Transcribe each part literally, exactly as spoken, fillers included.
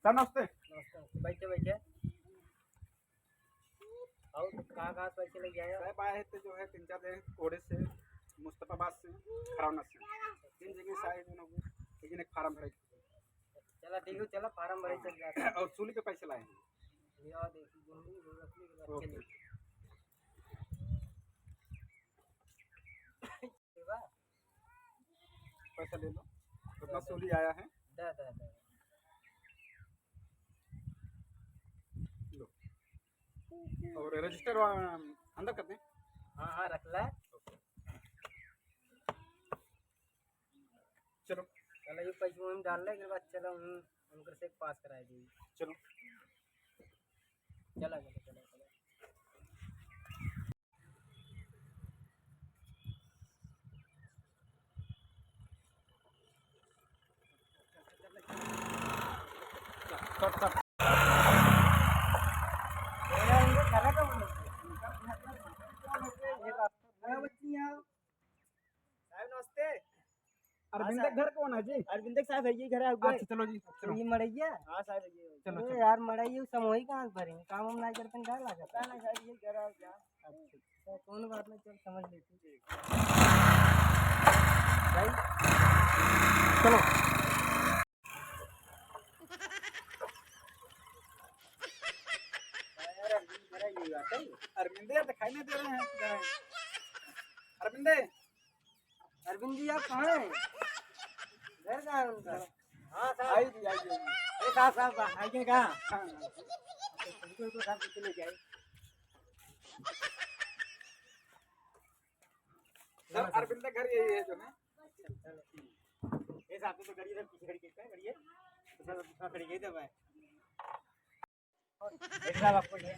सर, नमस्ते। नमस्ते, नमस्ते। बैठे, बैठे। और कहाँ, कहाँ से पैसे लेके आए हो? साहब आए थे जो है तीन चार दिन कोड़े से, मुस्तफाबाद से, खरौना से। तीन जगह से आए जो ना वो, लेकिन एक फार्म भरे। चला ठीक है, चला फार्म भरे चल जाते हैं। और सूली के पैसे लाए हैं। ले आओ, देखी, गुंडी, गुंडी, रख ली, रख ली। पैसा ले लो, कितना सूली आया है। दे, दे, दे। लो। और रजिस्टर वा-, अंदर कर दें। हाँ, हाँ, रख ले। चलो। चलो, ये पैसे में डाल ले, एक बार चलो, हम उनकर से पास कराए दी। चलो। चला, चला, चला, चला। साहब, नमस्ते। अरविंद हाँ, के घर कौन है जी? अरविंद के साहब है, ये घर है, ऊपर। अच्छा, चलो जी, चलो। ये मड़ैया? हाँ, साहब, ये। चलो, ए, चलो। यार, मड़ैया समूह ही कहाँ पर है? काम हम ना करते हैं, क्या लागत है? पता नहीं, साहब, ये घर है, क्या? अच्छा, अच्छा, कौन बात नहीं, चल, समझ लेते हैं। भाई, चलो। अरविंद यार दिखाई नहीं दे रहे हैं, कहाँ हैं? अरविंद, अरविंद जी, आप कहाँ हैं? घर कहाँ है उनका? हाँ, साहब। आई जी, आई जी, आई जी। अरे, साहब, साहब, आइए कहाँ? हाँ, हाँ। हमको, हमको साहब, पीछे ले जाए। सर, अरविंद का घर यही है जो है। ये साहब, तो गाड़ी इधर पीछे खड़ी है, क्या गाड़ी है? तो सर, दूसरा खड़ी है, तो मैं बैठ जाओ आपको ये।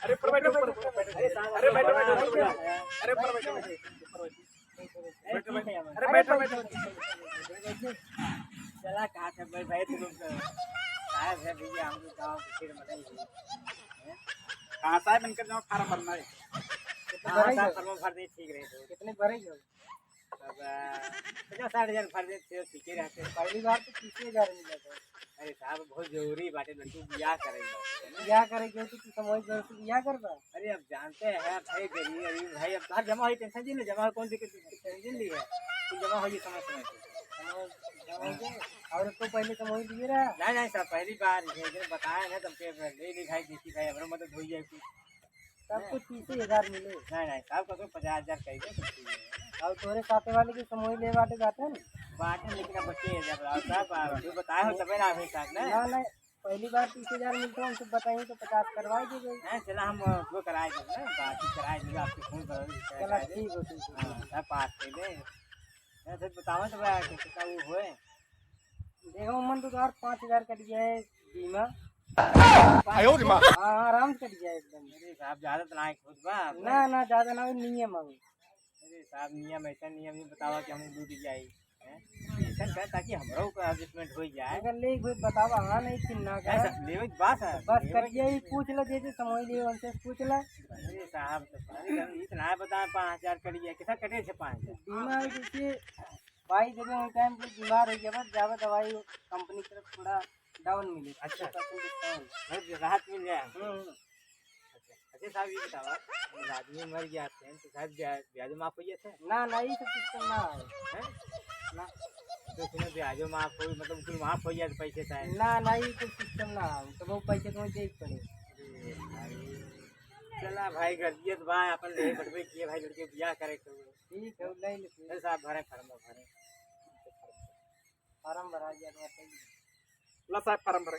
अरे ऊपर बैठो, ऊपर, ऊपर बैठो। अरे बैठो, बैठो, ऊपर बैठो। अरे ऊपर बैठो, बैठो, ऊपर बैठो। बैठो, बैठो। अरे बैठो, बैठो। चला, कहाँ से भाई, भाई, तुम लोग तो साहब है भैया, हम लोग गाँव के फिर बताइए। हाँ, साहब, इनका जमा फार्म भरना है। हाँ, साहब, फार्म भर दे, ठीक रहे तो। कितने भरे हो? अब, आ, पचास साठ हजार भर देते हो, ठीक ही रहते। पहली बार तो तीस हजार मिला था। अरे साहब, बहुत जरूरी बाटे, लड़की बियाह करे के बाटे, है ना? बियाह करे के हो तो तू समझ जाओ, तू बियाह करबा? अरे, अब जानते हैं भाई, गरीब, गरीब भाई, अब बाहर जमा होई, टेंशन जिन ले, जमा होई, कौन दिक्कत है? टेंशन ली है, तू जमा होई समय, समय से। समझ, जमा हो जाए। और तो पहले समझ लिए रहा? नहीं, नहीं साहब, पहली बार ये जो बताया ना, तुमके ले ली भाई, देखी भाई, हमरो मदद हो जाए कुछ। सब कुछ तीस हजार मिले। नहीं, नहीं, सब कुछ पचास हजार कही दे, कुछ चीज नहीं। और तोरे साथे वाले की समूह ले बाटे जाते हैं ना? बाटे, लेकिन अब बच्चे जब आओ, सब आओ, तू बताए हो तबे ना अभी तक ना। ना, नहीं, पहली बार तीस हजार मिलते हैं, उनसे बताइए तो पचास करवाए दीजिए। नहीं, चला हम, अ, वो कराए देंगे ना, बाकी कराए देंगे, आपके फोन पर चला, ठीक हो, ठीक हो। हाँ, सब पास कर दे। नहीं, फिर बताओ तो भाई, कितना वो होए। देखो, मन तो यार पाँच हजार कट गया है बीमा। आयो रे माँ। हाँ, हाँ, आराम से कट गया एकदम। अरे साहब, ज्यादा तो ना खुद बा। ना, ना, ज्यादा ना हो, नियम है। अरे साहब, नियम ऐसा नियम नहीं बतावा कि हम डूब जाए। हैं? ऐसा कर ताकि हमरो का adjustment हो जाए। अगर ले कोई बतावा, हाँ, नहीं, फिर ना नहीं कर। साहब, लेवे के बात है। बस लेवे कट गया, ये पूछ ला, जैसे समझ लिए, उनसे पूछ ला। अरे साहब, तो अरे, इतना बता, पाँच हजार कट गया, कितना कटे से पाँच हजार? बीमा है, जैसे भाई, जब वो टाइम पे बीमार हो गया, बस जावा दवाई कंपनी की तरफ थोड़ा down मिले, अच्छा। पचास percent discount। मतलब, राहत मिल जाए हमको। हम्म, हम्म। अच्छा, अच्छा साहब, ये बताओ, जब आदमी मर गया था, तो साहब, ब्या-, ब्याजो माफ हो गया था? ना, ना, ये सब system ना है। हैं? ना। तो इसमें ब्याजो माफ हो, मतलब, कुल माफ हो गया तो पैसे का है? ना, ना, ये कुछ system ना है, तो वो पैसे तो दे पड़े। अरे भाई, चला भाई, गर्जियत बा, अपन ले बढ़वे किए भाई, लड़के बियाह करे के हुए। ठीक है, ले ले। अरे साहब, भरे फार्म, भरे। फार्म भरा गया तो बताइए। ला साहब, फार्म भरे।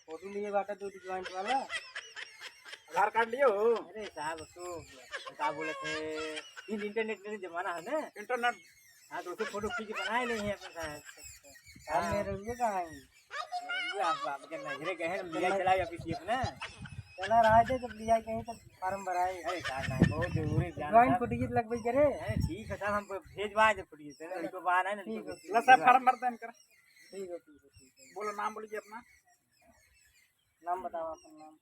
फोटो लिए बाटा दो ज्वाइंट वाला। आधार कार्ड लिए हो? अरे साहब, तो का बोले थे, इन इंटरनेट में जमाना है ना। इंटरनेट। हाँ, तो उससे फोटो खींच के बनाए नहीं है अपन साहब। हम मेरे लिए कहाँ है? अरे आप, आप के नजरे गए हैं, लिया चला या पीछे अपना। चला रहा है, जब लिया कहीं तो फार्म भराए। अरे साहब, नहीं, बहुत जरूरी जान ज्वाइन साहब। फुटगी लगबे करे। अरे ठीक है साहब, हम भेजवा दे फुटगी से, लड़को बाहर है ना, ठीक है, लड़को ठीक है। ला साहब, फार्म भर दें कर। ठीक है, ठीक है, ठीक है। बोलो, नाम बोलिए अपना। नाम बताओ, अपन नाम।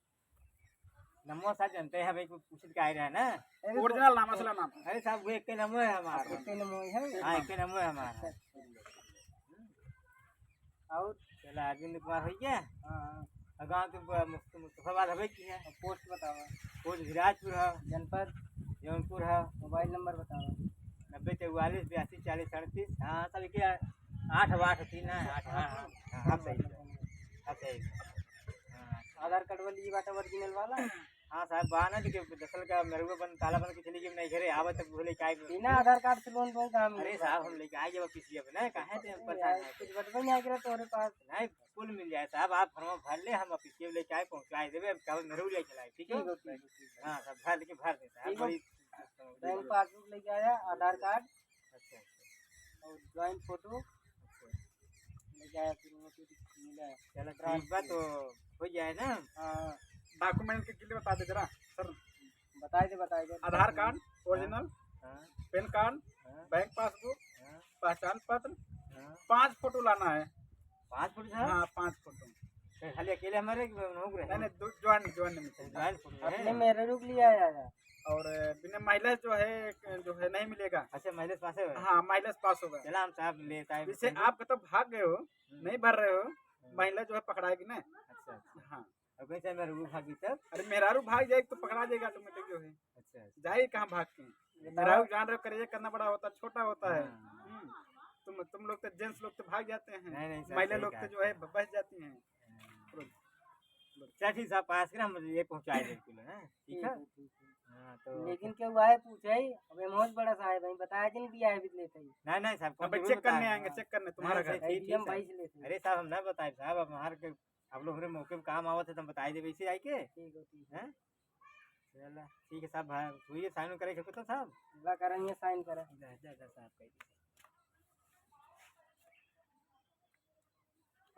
नमो साहब जानते हैं, भाई, कुछ पूछत का आए रहे ना। अरे ओरिजिनल नाम, असला नाम। अरे साहब, वो एक के नमो है हमारा। एक के नमो है? हाँ, एक के नमो है हमारा। अच्छा, अच्छा। और? चला, अरविंद कुमार होइ गया। हाँ, हाँ। और गाँव के ब-, मुस्त-, मुस्तफाबाद हवे की है? और post बतावा। Post धिराजपुर है। जनपद? जौनपुर है। Mobile number बतावा। नब्बे चौवालीस बयासी चालीस सड़तीस। हाँ, सब एक ही है। आठ, आठ, तीन है, आठ, हाँ, हाँ, हाँ, हाँ, सही है। हाँ, सही है। हाँ। आधार card वाली ये बाटा original वाला? हाँ साहब, बा ना, लेकिन दरअसल का मेरे को बंद, ताला बंद के चली गई, नहीं घरे आवे तक भूले काहे को। बिना आधार card से loan पाऊँ का हम? अरे साहब, हम लेके आए जब office पे ना, काहे ते अरे परेशान यार, है? कुछ बतबे नहीं आ रहा तोरे पास। नहीं, full मिल जाए साहब, आप form भर ले, हम office पे लेके आए, पहुँचाए देबे, अब कल मेरे को ले चलाए, ठीक है? ठीक है, ठीक है, ठीक है। हाँ साहब, भर लेके भर दे साहब, ठीक है। बड़ी बैंक passbook लेके आया, आधार card। अच्छा, अच्छा। और joint photo। अच्छा। ले जाया फिर वो फिर मिला। चला, ठीक बा, तो हो जाए ना। हाँ। Document के लिए बता दे जरा, सर। बताई दे, बताई दे। आधार card, हाँ। Original, हाँ। PAN card, हाँ। Bank passbook, हाँ। पहचान पत्र, हाँ। पाँच photo लाना है। पाँच photo साहब? हाँ, पाँच photo। तो खाली अकेले हमारे कि लोग रहे? नहीं, नहीं, दो, joint, joint में चाहिए। Joint photo है। अपने मेरे रुक लिया यार। और बिना महिला जो है, जो है, नहीं मिलेगा। अच्छा, महिला से पास है? हाँ, महिला से पास होगा। चला, हम साहब लेता है जैसे। आप तो भाग गए हो, हम्म। नहीं भर रहे हो, हम्म। महिला जो है पकड़ाएगी ना। अच्छा, अच्छा। हाँ। अब कैसे मेहरारू भागी तब? अरे, मेहरारू भाग जाए तो पकड़ा जाएगा automatic जो है। अच्छा, अच्छा। जाए कहाँ भाग के? बताओ। मेहरारू जान रहे हो, करेजा कितना बड़ा होता है, छोटा होता है। हाँ। हम्म। तुम, तुम लोग तो, gents लोग तो भाग जाते हैं। नहीं, नहीं, सर, महिला सही लोग कहा। तो जो है, ब-, बच जाती हैं। हाँ। चल ठीक साहब, पास कर हम ये पहुँचाए दे किलो, हैं? ठीक है? ठीक है, ठीक है। हाँ, तो लेकिन केहू आए पूछे, अब एमओएस बड़ा साहब है, बताया कि नहीं दिया है, भी लेते ही। नहीं, नहीं साहब, कौन अबे जरूर check करने बताए? आएंगे, हाँ। Check करने तुम्हारा नहीं, घर। नहीं, एडीएम ठीक है। भाई से लेते हैं। अरे साहब, हम ना बताए साहब, अब हमार के, आप लोग हमरे मौके पे काम आवत है, तो हम बताए देबे, इसे आए के। ठीक है, ठीक है। हैं? चला, ठीक है साहब, भाई, हुई है, sign करे के तो साहब? ला करेंगे, sign करा। जा, जा, जा साहब, कह दीजिए।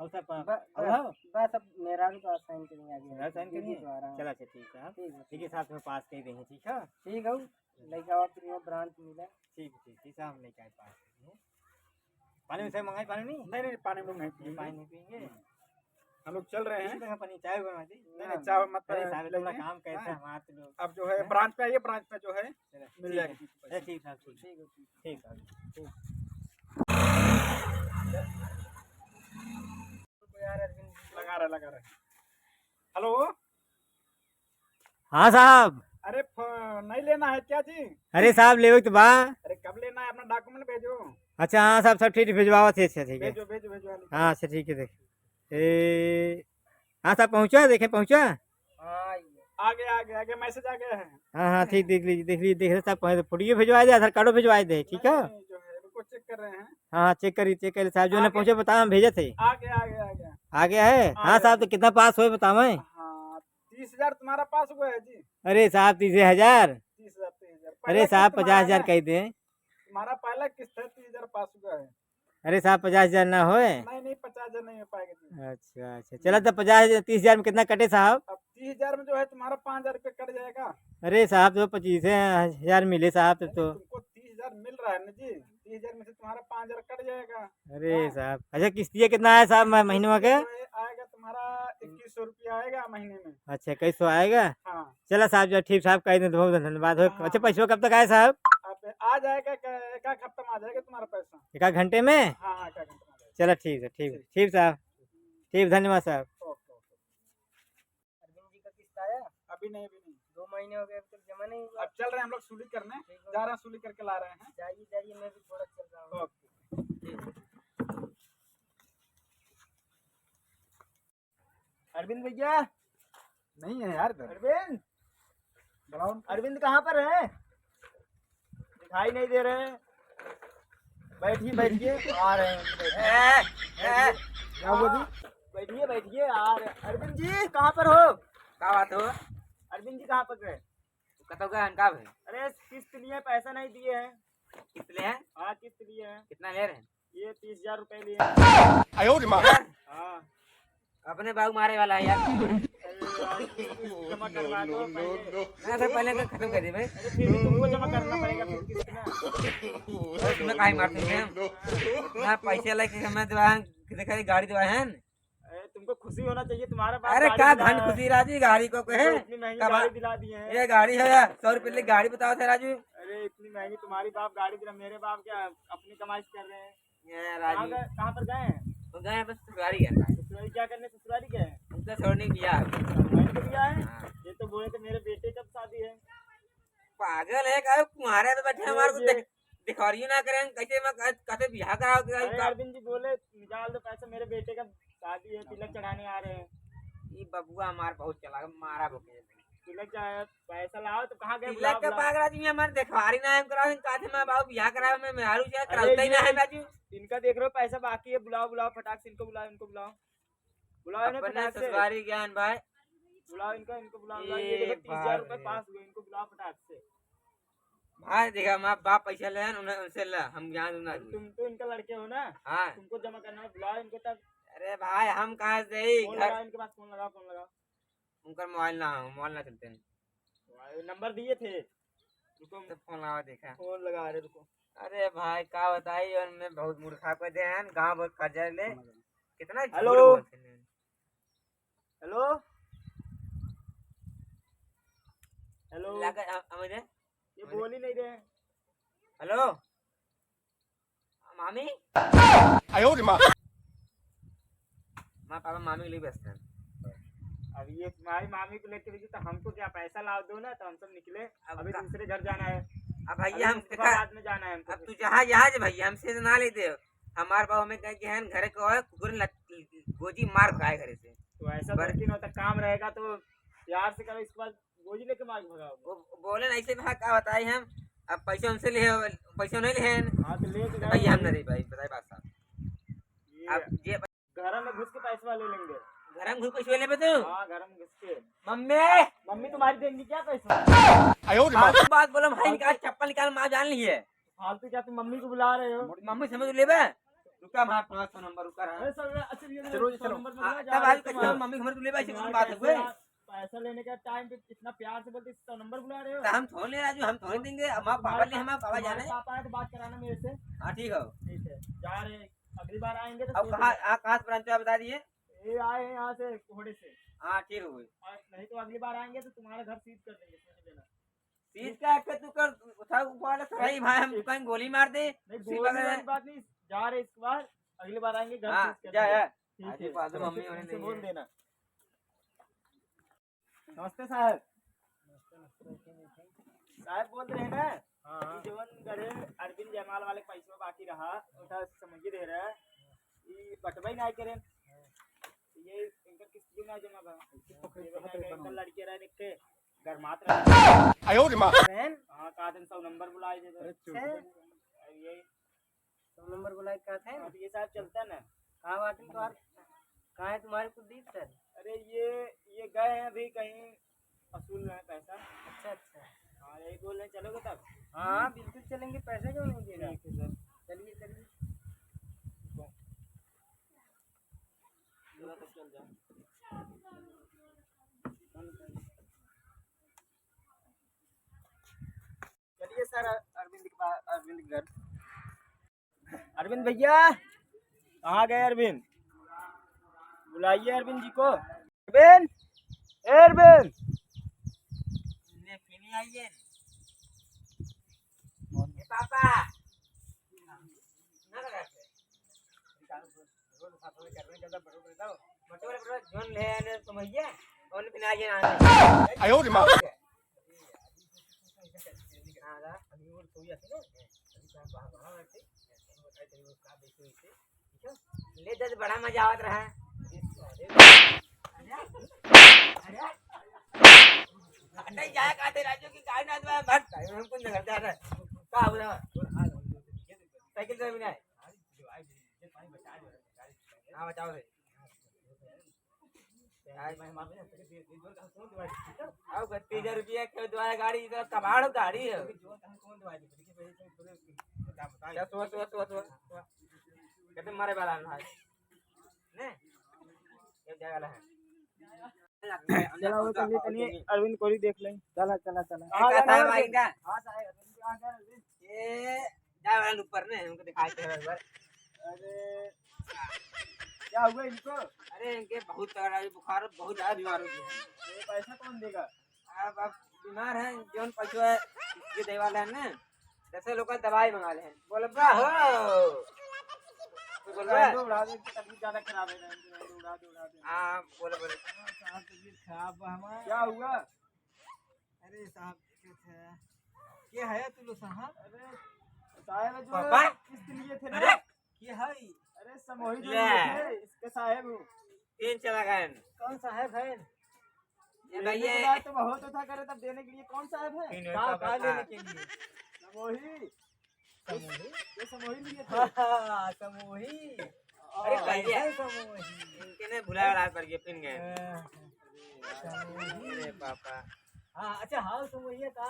और सर, प-, ब-, और बस, हो? बस अब मेहरारू का sign करेंगे आगे। मेहरारू sign दीदी करेंगे? द्वारा। चला, अच्छा, ठीक है। ठीक है, ठीक है, ठीक है। साहब, तुम्हें पास कर देंगे, ठीक है? ठीक है, लइका फिर वो branch मिला। ठीक है, ठीक, ठीक, साहब, हम लेके आए पास कर देंगे। पानी में से मंगाई, पानी नहीं? नहीं, नहीं, पानी हम लोग नहीं ये पिएंगे। पानी नहीं पिएंगे? हम लोग चल रहे हैं। इसी तरह पानी, चाय बनवा दी। नहीं, नहीं, चाय मत अरे साहब, लेंगे। इतना काम कैसे हैं? हमारे तो लोग अब जो है हैं? Branch पे आइए, branch पे जो है चलो, मिल ठीक जाएगा है। तुमको पैसा। अरे ठीक साहब, ठीक। ठीक है, ठीक। ठीक साहब। लगा रहे, लगा रहे। Hello। हाँ साहब। अरे, फ-, नहीं लेना है क्या जी? अरे साहब, लेवे के तो बा। अरे, कब लेना है? अपना document भेजो। अच्छा, हाँ साहब, सब ठीक, भिजवावत है। अच्छा, ठीक है। भेजो, भेजो, भेजो, हाँ, अच्छा, ठीक है, देख। ए, हाँ साहब, पहुँचा, देखे, पहुँचा? हाँ, ये। आ गया, आ गया, आ गया, message आ गया है। हाँ, हाँ, ठीक, देख लीजिए, देख लीजिए, देख रहे साहब, पहले फोटो भिजवा दे, आधार कार्डो भिजवा दे, ठीक है? नहीं, जो है, रुको, check कर रहे हैं। हाँ, हाँ, check करिए, check करिए साहब, जो आ ना गया। पहुँचे, बताओ, हम भेजे थे। आ गया, आ गया, आ गया। आ गया है? आ हाँ गया। साहब, तो कितना पास हुए, बताओ। हाँ, तीस हजार तुम्हारा पास हुआ है जी। अरे साहब, तीस हजार? तीस हजार, तीस हजार। अरे पहला साहब, किस्त तुम्हारा पचास हजार है ना? कह दे। तुम्हारा पहला किस्त है, तीस हजार पास हुआ है। अरे साहब, पचास हजार ना होए? नहीं, नहीं, पचास हजार नहीं हो पाएगा जी। अच्छा, अच्छा, चला तो पचास हजार, तीस हजार में कितना कटे साहब? अब तीस हजार में जो है तुम्हारा पाँच हजार रुपये कट जाएगा। अरे साहब, तो पच्चीस हजार मिले साहब, तब नहीं, तो। तुमको तीस हजार मिल रहा है ना जी, तीस हजार में से तुम्हारा पाँच हजार कट जाएगा। अरे हाँ। साहब, अच्छा, किस्तिया कितना है साहब, म-, महीनवा के? जो है, आएगा तुम्हारा इक्कीस सौ रुपया आएगा महीने में। अच्छा, इक्कीस सौ आएगा? हाँ। चला साहब, जो ठीक साहब कह दें तो बहुत धन्यवाद हो। हाँ। अच्छा, पैसवा कब तक आए साहब? अब आ जाएगा, एक, एक आध हफ्ता में आ जाएगा तुम्हारा पैसा। एक आध घंटे में? हाँ, हाँ, एक आध घंटे में आ जाएगा। चला, ठीक है, ठीक, ठीक। ठीक साहब, ठीक, धन्यवाद साहब। ओके, ओके। अरविंद जी का किस्त आया? अभी नहीं, अभी नहीं। दो महीने हो गए, अभी तक जमा नहीं हुआ। अब चल रहे हैं हम लोग सूली करने, ठीक है। जा रहे हैं, सूली करके ला रहे हैं। जाइए, जाइए, मैं भी थोड़ा चल रहा हूँ। ओके। अरविंद भैया। नहीं है यार घर। अरविंद। बुलाओ। अरविंद कहाँ पर है? दिखाई नहीं दे रहे हैं। बैठिए, बैठिए, आ रहे हैं। ए, ए, क्या हुआ जी? बैठिए, बैठिए, आ रहे हैं। अरविंद जी, कहाँ पर हो? का बात हो? अरविंद जी कहाँ पर गए? कतौ गए हैं, का भाई? अरे, किस्त लिए, पैसा नहीं दिए हैं। किस्त लिए हैं? हाँ, किस्त लिए हैं। कितना ले रहे हैं? ये तीस हजार रुपए लिए हैं। आयो रे माँ। हाँ। अपने बाबू मारे वाला है यार। अरे यार, जमा करवा दो पहले। ना सर, पहले तो खत्म कर दे भाई। अरे फिर भी तुमको जमा करना पड़ेगा फिर किस्त ना। उसमें काहे मारते हैं? ना पैसे लेके हमें दिवाए हैं, किसी का गाड़ी दिवाए हैं। अरे तुमको खुशी होना चाहिए, तुम्हारा बाप अरे गाड़ी का दिलाया धन है। खुशी राजी, गाड़ी को कहे। तुमको इतनी महंगी कमा-, गाड़ी दिला दी है। ये गाड़ी है यार, सौ रुपये की गाड़ी बताओ थे राजू। अरे इतनी महंगी तुम्हारी बाप गाड़ी दिला, मेरे बाप क्या अपनी कमाई से कर रहे हैं? ये कहाँ राजू। गए, कहाँ पर गए हैं? गए बस ससुरारी गए। ससुरारी क्या करने ससुरारी गए हैं? उनका छोड़ने की बियाह है। छोड़ने की बियाह है? हाँ। ये तो बोले थे मेरे बेटे का शादी है। पागल है का? कुंवारे तो बैठे हमारे को ये देख, दिखौरी ना करें, कैसे मैं कह-, कैसे बियाह कराओ के अरे का? अरविंद जी बोले, "निकाल दो पैसा, मेरे बेटे का शादी है, तिलक चढ़ाने आ रहे हैं।" ये बबुआ हमार बहुत चला, मारा बोके। तिलक जा-, पैसा लाओ तो कहाँ गए? तिलक बुलाओ, के बुलाओ। पागल आदमी हमारे दिखौरी ना है, करा, कहते मैं बाबू बियाह कराओ, मैं मेहरारू से अरे कराता ही ना ये है राजू। इनका देख रहे हो, पैसा बाकी है, बुलाओ, बुलाओ, फटाक से इनको बुलाओ, इनको बुलाओ। बुलाओ इन्हें अपने फटाक से। ससुरारी ज्ञान भाई। बुलाओ इनका, इनको बुलाओ, बुलाओ। ये ए देखो, तीस हजार रुपए भाई। पास हुए, इनको बुलाओ फटाक से। भाई देखा, हमार बाप पैसा ले हैं, उन्हें, उनसे ले, हम ज्ञान ना अरे दूँ। तुम तो इनका लड़के हो ना? हाँ। तुमको जमा करना है, बुलाओ इनको तब। अरे भाई, हम कहाँ से ही फोन घर लगाओ इनके पास, फोन लगाओ, फोन लगाओ। उनका मोबाइल ना हो, मोबाइल ना चलते हैं। भाई, नंबर दिए थे। रुको, तो फोन लगा देखा। फोन लगा रहे, रुको। अरे भाई, का बताई, और मैं बहुत मूड खराब कर दे हैं, गाँव बहुत कर्जा ले। कितना झूठ हेलो। बोलते हैं। हेलो। हेलो। लगा, अ-, अमित है? ये अमित? बोल ही नहीं रहे। हेलो। मामी? आयो रे माँ। माँ, पापा मामी के लिए व्यस्त हैं। अब ये तुम्हारी मामी को लेके भेजी तो हमको क्या पैसा लाओ दो ना, तो हम सब निकले। अब अभी का-, दूसरे घर जाना है। अब भैया अभी हम दूसरे देखा, बाद में जाना है हमको अब फिर। तू जहाँ, यहाँ जे भैया हमसे तो ना ले दे। हमार बाबू हमें कहे कि हैं घरे को है, कुकुर ने लट-, गोजी मार भगाए घरे से। तो ऐसा बर- दो तीन होता काम रहेगा तो प्यार से करो, इसके बाद गोजी लेके मार के भगाओगे। वो बोले ना ऐसे, भा का बताई हम, अब पैसे उनसे ले, पैसे नहीं ले हैं। हाँ, तो लेके तो जाओ। भैया हम नहीं भाई, बताए बात साहब। ये अब ये घर में घुस के पैसवा ले लेंगे। घर में घुस पैसे लेबे तू? हाँ, घर में घुस के। मम्मी! मम्मी तुम्हारी देंगी क्या पैसा? आयो रे माँ। फालतू बात बोलो भाई, निकाल चप्पल निकाल, माँ जान ली है। फालतू क्या तुम मम्मी को बुला रहे हो? मम्मी समझ लेबे? रुका, हमारा पाँच सौ नंबर रुका रहा है। अरे सर, अच्छा, ये चलो, सौ चलो। नंबर पे हाँ, बुला तब जा रहे आज हो तुम। कस्टमर मम्मी के घर तू लेबे, ऐसे कौन बात है पैसे कोई? आप पैसा लेने का टाइम पे इतना प्यार से बोलते, सौ नंबर बुला रहे हो? तो हम थोड़े आज, हम थोड़े देंगे, अब माँ पापा तुम्हारे लिए, हमारे पापा पास, जाने। तुम्हारे पापा है तो बात कराना मेरे से। हाँ, ठीक है। ठीक है, जा रहे हैं, अगली बार आएंगे तो अब फिर कहाँ, आ, कहाँ से branch है, बता दिए? ये आए हैं यहाँ से, कोहड़े से। हाँ, ठीक है भाई। और नहीं तो अगली बार आएंगे तो तुम्हारा घर सीज कर देंगे, समझ लेना। सीज का के तू कर, उठा, उठा ले, सही भाई, हम कहीं गोली मार दे। नहीं, उसी गोली बगल वाली में। बात नहीं, जा रहे इस बार, अगली बार आएंगे, घर हाँ, सीज कर जा देंगे। यार। ठीक आज है, ही बात है, मम्मी उनसे, होने उनसे नहीं बोल है। देना। नमस्ते साहब। साहब बोल रहे हैं ना हाँ, हाँ। कि जवन गढ़े अरविंद जयमाल वाले पैसवा बाकी रहा, उठा समझ ही दे रहे हैं। ई बटवाई ना करे। ये इनकर किस्त भी ना जमा बा। ये बा, इनकर लड़के रहे देख के गरमात रहे। आयो रे माँ। बहन? हाँ, का दिन सौ नंबर बुलाए दे दे। अरे चुप। हैं? ये सौ नंबर बुलाए का थे? हाँ, तो ये साहब चलता ना। कहाँ बात है तुम्हार-, कहाँ है तुम्हारे कुलदीप सर? अरे ये, ये गए हैं अभी कहीं वसूल रहे हैं पैसा। अच्छा, अच्छा। हाँ, यही बोल रहे हैं, चलोगे तब? हाँ, बिल्कुल चलेंगे, पैसा क्यों नहीं देगा? ठीक है सर। चलिए, चलिए। चलो तब चल जाओ। चलिए सर, अरविंद के पास, अरविंद के घर। अरविंद भैया, कहाँ गए अरविंद? बुलाइए अरविंद जी को। अरविंद, ए अरविंद। ले, फिर नहीं आइए। ए पापा। ना लगा। रोज साथ में कर रहे हैं, ज्यादा बड़ो बड़ो। मोटे वाले बड़ो, जोन ले आने तो भैया, कौन भी ना आइए आने। आयो रे माँ। ले दे, बड़ा मजा आवत रहा। अरे, अरे, अरे, जाए का दे राजू की गाय ना दवा, भाग, हमको नगर जा रहा है। का हो रहा? साइकिल से भी नहीं। हाँ, बचाओ रे। आओ, तीस हजार रुपया के द्वारा गाड़ी, इधर कबाड़ गाड़ी है। चल, सुबह, सुबह, सुबह, सुबह, सुबह। कहते मारे वाला है भाई। ने? ये जाए वाला है। चला, वो तनी, तनी अरविंद कोरी देख लें। चला, चला, चला। ए, का था भाई का? हाँ, साहब, अरविंद, कहाँ गए अरविंद? ये जाए वाला ऊपर ने, हमको दिखाई दे रहा है एक बार। अरे, क्या हुआ इनको? अरे, इनके बहुत तगड़ा है बुखार, बहुत ज्यादा बीमार हो गए हैं। ये पैसा कौन देगा? अब, अब बीमार हैं, जौन पैसा है, ये दे वाला है ना, जैसे लोग दवाई मंगा ले हैं। बोलबा हो। बोल रहा है। उड़ा दे, तबीयत ज्यादा खराब है, उड़ा दे, उड़ा दे। हाँ, बोले, बोले। हाँ, साहब, तबीयत खराब बा हमार। क्या हुआ? अरे साहब, कुछ है। के है तू लोग साहब? अरे, साहब जो पापा? किस्त लिए थे ना? अरे? के है? अरे, समोही जो ले। लिए थे, इसके साहब हूँ। तीन चला गए। कौन साहब है? ये देने भैया। के बाद तो बहुत था करे, तब देने के लिए कौन साहब है? तीन का, का पापा। लेने के लिए? समोही। समोही? ये समोही लिए थे। हाँ, समोही। हाँ। अरे, कैसे समोही? इनके नहीं भुलाया रात भर के पिन गए। हाँ, समोही। अरे पापा। हाँ, अच्छा, हाँ, समोही का?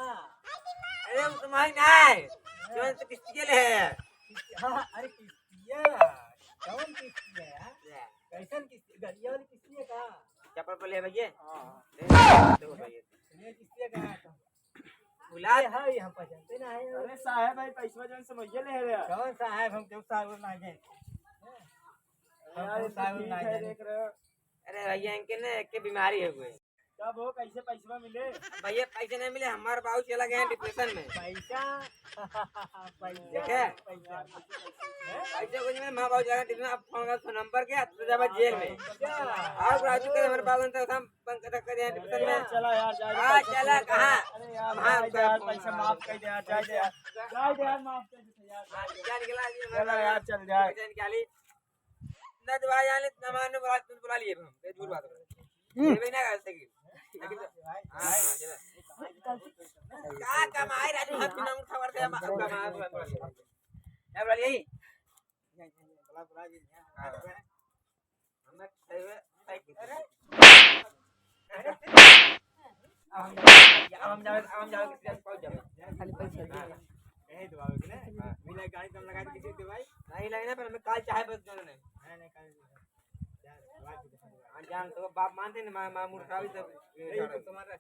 अरे, वो तुम्हारी ना है। हाँ। जो तो किस्ती के लिए है। किस्ती, हाँ, अरे, किस्ती है। कौन किस्ती है यार? ले। कैसन किस्ती? गलिया वाली किस्ती है का? चप्पल पर ले भैया। हाँ। ले, देखो भैया। ये किस्ती है का? भुला ए, हाँ, ये हम पहचानते ना है। अरे साहब भाई, पैसवा जौन समोहिया ले रहे हैं। कौन साहब? हम क्यों साहब ना गए? अरे हम यार, क्यों ये तो साहब ठीक ना है, गए? देख रहे हो। अरे भैया, इनके ना एक के बीमारी हो गई। कब हो, कैसे पैसवा मिले? भैया, पैसे नहीं मिले, हमारे बाबू चला गए हैं डिप्रेशन में। पैसा? पैसा? देखे? पैसा? हैं? पैसे कुछ नहीं, हमारे बाबू चला गए डिप्रेशन में, अब फोन कर, फोन नंबर के, अब तो जाबा जेल में। पैसा? और राजू के हमारे बाबू ने तो हम बंद कर, कर दिया डिप्रेशन में। चला यार, जा, हाँ, पैसा चला, पूरा कहाँ? अरे यार, हाँ, जा, जा, पैसा माफ कर दे यार, जा, जा। जा, जा, माफ कर दे यार। हाँ, जा निकला, जी, चला यार, चल जा। पैसा निकाली। ना तो भाई, जाने, ना मानो, बुला, बुला लिए हम। ये झूठ बात है। हम्म। ये भी ना कर सकी। लेकिन तो, हाँ, हाँ, चला। का कमाई राजू, हाथ में उठा मारते हैं, हम कमा, बुला, बुला लिए। क्या बुला लिए? बुला, बुला लिए। हाँ। अब हम जावे, अब हम जावे, अब हम जावे, किसी से पहुंच जावे। खाली पैसा दे। हाँ। यही दबावे के ना। हाँ। मिला गाड़ी कम लगा के किसी दे भाई। नहीं लगना, पर हमें काल चाहे बस जाना नहीं। नहीं, नहीं, काल नहीं। हाँ, जान तो बाप मानते ना, माँ, माँ मुर्खावी सब। नहीं, तो तुम्हारा